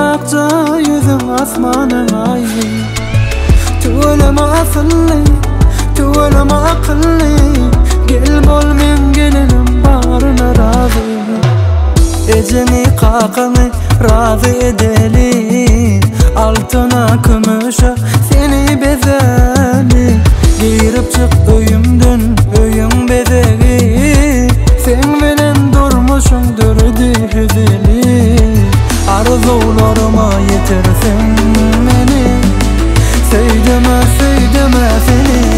Akja ýüzüň asmanyň aýy. Tüweleme asylly, tüweleme akylly. Gel bol meň gelinim baryna razy. Ejeňi kakaňy razy edeli. Altyna kümüşe seni bezeli. Girip çyk öýümden öýüň bezegi. Seň bilen durmuşyň döredi hezeli. Arzuwlaryma ýetirseň meni. Söýdüm-ä söýdüm-ä seni.